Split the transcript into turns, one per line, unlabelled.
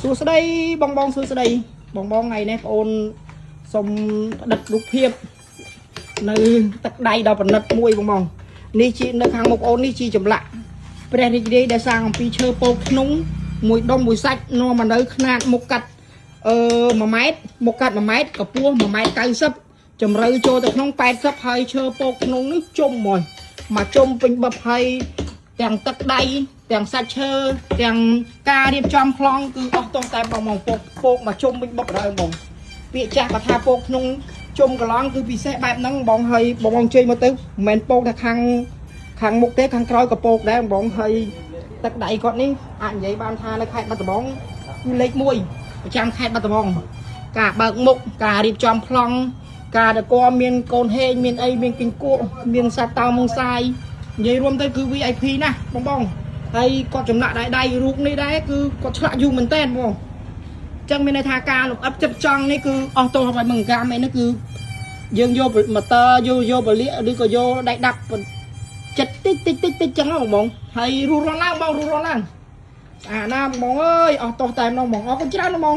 សួស្តីបងបងសួស្តីបងបងថ្ងៃនេះបងអូនសុំផ្ដិតរូបភាពនៅទឹកដៃដ៏ប្រណិតមួយបងបងនេះជានៅខាងមុខអូននេះជាចម្លាក់ព្រះរាជរាយដែលសាងអំពីឈើពោកធ្នង់មួយដុំមួយសាច់នាំមកនៅខ្នាតមុខកាត់អឺ1ម៉ែត្រមុខកាត់1ម៉ែត្រកម្ពស់1ម៉ែត្រ90ជម្រៅចូលទៅក្នុង80ហើយឈើពោកធ្នង់នេះជុំមកមកជុំពេញបឹបហើយ ទាំងទឹកដៃទាំងសាច់ឈើទាំងការរៀបចំប្លង់គឺអស់ទោះតែបងបងពោកពោកមកជុំវិញបុកដល់បងពាក្យចាស់គាត់ថាពោកក្នុងជុំកន្លងគឺពិសេសបែបហ្នឹងបងហើយបងបងជ័យមកទៅមិនមែនពោកតែខាងខាងមុខទេខាងក្រោយក៏ពោកដែរបងហើយទឹកដៃគាត់នេះអាចនិយាយបានថានៅខេត្តបាត់ដំបងគឺលេខ1ប្រចាំខេត្តបាត់ដំបងការបើកមុខការរៀបចំប្លង់ការដកមានកូនហេងមានអីមានគីងគក់មានសត្វតោមងសាយ និយាយរួមទៅគឺ VIP ណាស់បងបងហើយគាត់ចំណាក់ដៃដៃរូបនេះដែរគឺគាត់ឆ្លាក់យូរមែនតើបងអញ្ចឹងមានន័យថាការលំអិតចិត្តចង់នេះគឺអស់ទោសហើយមង្កាមអីនេះគឺយើងយកម៉ូទ័រយកយកបលៀកឬក៏យកដៃដាប់ចិត្តតិចតិចតិចតិចចឹងហ៎បងបងហើយរស់រាន់ឡើងបងរស់រាន់ឡើងស្អាតណាស់បងអើយអស់ទោសតែម្ដងបងអរគុណច្រើនណាស់បង